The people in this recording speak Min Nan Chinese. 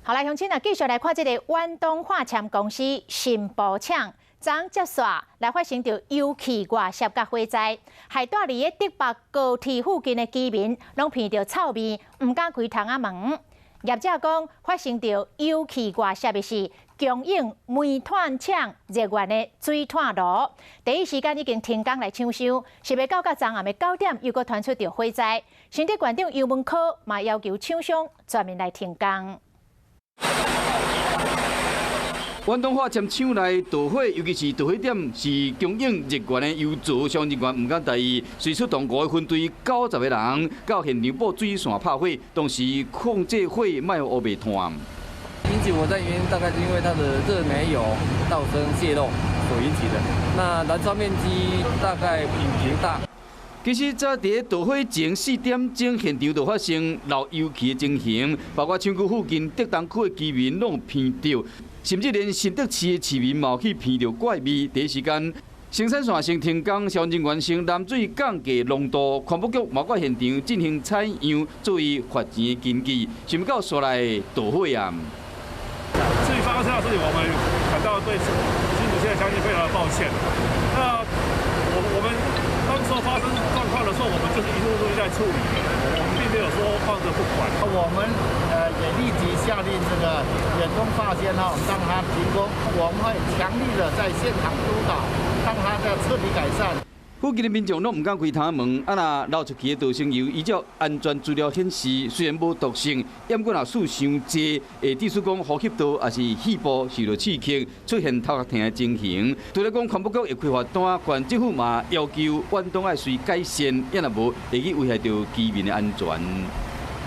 好來，鄉親啊，繼續來看這個遠東化纖公司新埔廠，昨接續來發生著油氣外洩佮火災，害蹛佇咧竹北高鐵附近的居民攏鼻著臭味，毋敢開窗仔門。業者講，發生著油氣外洩的是供應煤炭廠熱源的水炭爐，第一時間已經停工來搶修，想袂到到昨暗的9點又閣傳出著火災，新竹縣長游文科嘛要求廠商全面來停工。遠東化纖廠內著火，尤其是著火點是供應熱源的油槽，消防人員毋敢大意，隨出動五個分隊90個人到現場布水線拍火，同時控制火，莫予烏白炭。引起火災原因大概是因為它的熱煤油倒生洩漏所引起的。那燃燒面積大概比平大。其實早佇著火前4點鐘，現場就發生漏油氣的情形，包括廠區附近竹東區的居民攏鼻著，甚至連新竹市的市民嘛去鼻著怪味。第一時間，生產線先停工，消防人員先攔水降低濃度，環保局嘛到現場進行採樣，作為罰錢的根據。想袂到煞來著火啊！至於發生這樣的事情，我們感到對新竹縣鄉親非常的抱歉。那我們當時候發生狀況的時候，我們就是一路路在處理，我們並沒有說放着不管。我們也立即下令這個遠東化纖哈，讓它停工。我們會強力的在現場督導，讓它在徹底改善。附近的民眾攏毋敢開窗門，啊若漏出去的逃生油，依照安全資料顯示，雖然無毒性，毋過若數傷濟，會致使講呼吸道抑是肺部受著刺激，出現頭殼疼的情形。除了講環保局會開罰單，縣政府嘛要求遠東愛隨改善，抑若無會去危害著居民的安全。